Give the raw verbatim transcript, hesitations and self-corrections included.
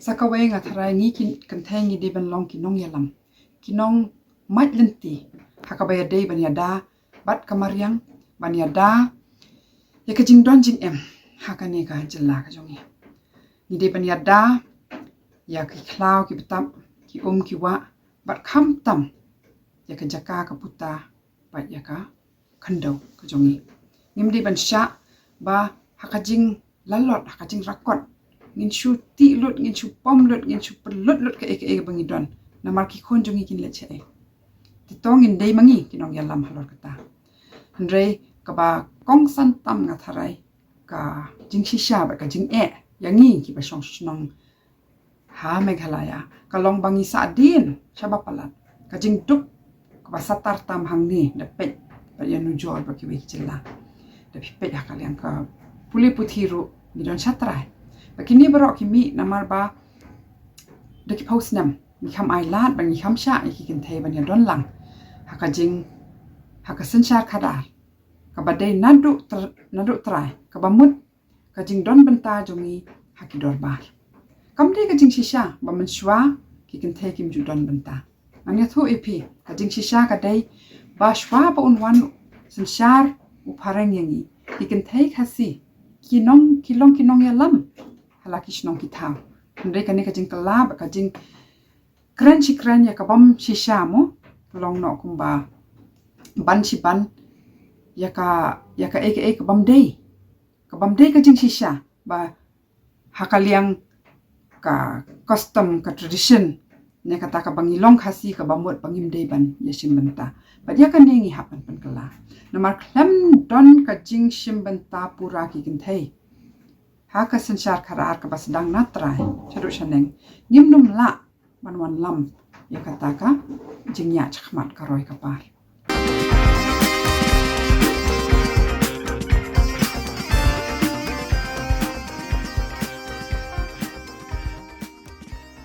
Sa kawei nga tharai ngi ki kynthei ngi dei ban long ki nongïalam, ki nongmait lynti ha kaba ïadei ban ïada bad ka mariang, ban ïada ïa ka jingdon jingem ha kane ka jylla ka jong ngi. Ngi dei ban ïada ïa ki khlaw ki btap, ki um ki wah, bad khamtam ïa ka jaka ka puta bad ïa ka khyndew ka jong ngi. Ngim dei ban shah ba ha ka jinglalot, ha ka jingrakot ngin shu tih lut, ngin shu pom lut, ngin shu pynlut lut kaei kaei ba ngi don. Namar ki khun jong ngi kin leit shaei? Te to ngin dei ma ngi ki nongïalam halor kata. Hynrei kaba kongsan tam nga tharai ka jingshisha bad ka jingeh ïa ngi kiba shong shnong ha Meghalaya ka long ba ngi sahdien shaba palat ka jingduk kaba satar tam hangne, da peit bad ïanujor bad kiwei ki jylla. Da phi peit ha ka liang ka pule puthi ruh ngi don shatrai. Ba kine baroh ki mih namar ba da ki phew snem ngi kham ai lad bad ngi kham shah ïa ki kynthei ban ïadon lang ha ka jing, ha ka synshar khadar kaba dei naduh tr-, naduh trai, kaba mut ka jingdon bynta jong ngi ha ki dorbar. Kam dei ka jingshisha ba mynshuwa ki kynthei kim ju don bynta. Ngan ïathuh ïa phi ka jingshisha ka dei ba shuwa ba un wan synshar u phareng ïa ngi, ki kynthei Khasi ki nong, ki long ki nongïalam ha la ki shnong ki thaw. Hynrei kane ka jingkylla bad ka jingkren shi kren ïa ka bym shisha mo, long noh kumba ban shi ban ïa ka, ïa kaei kaei ka bym dei, ka bym dei ka jingshisha ba ha ka liang ka custom, ka tradition, ne kata kaba ngi long Khasi kaba mut ba ngim dei ban ïashim bynta. Bad ïa kane ngi hap ban pynkylla. Namar khlem don ka jingshim bynta pura ki kynthei ha ka synshar khadar kaba sdang na trai shaduh shaneng, ngim nym lah ban wanlam ïa kata ka jingïaid shakhmat ka roi ka par.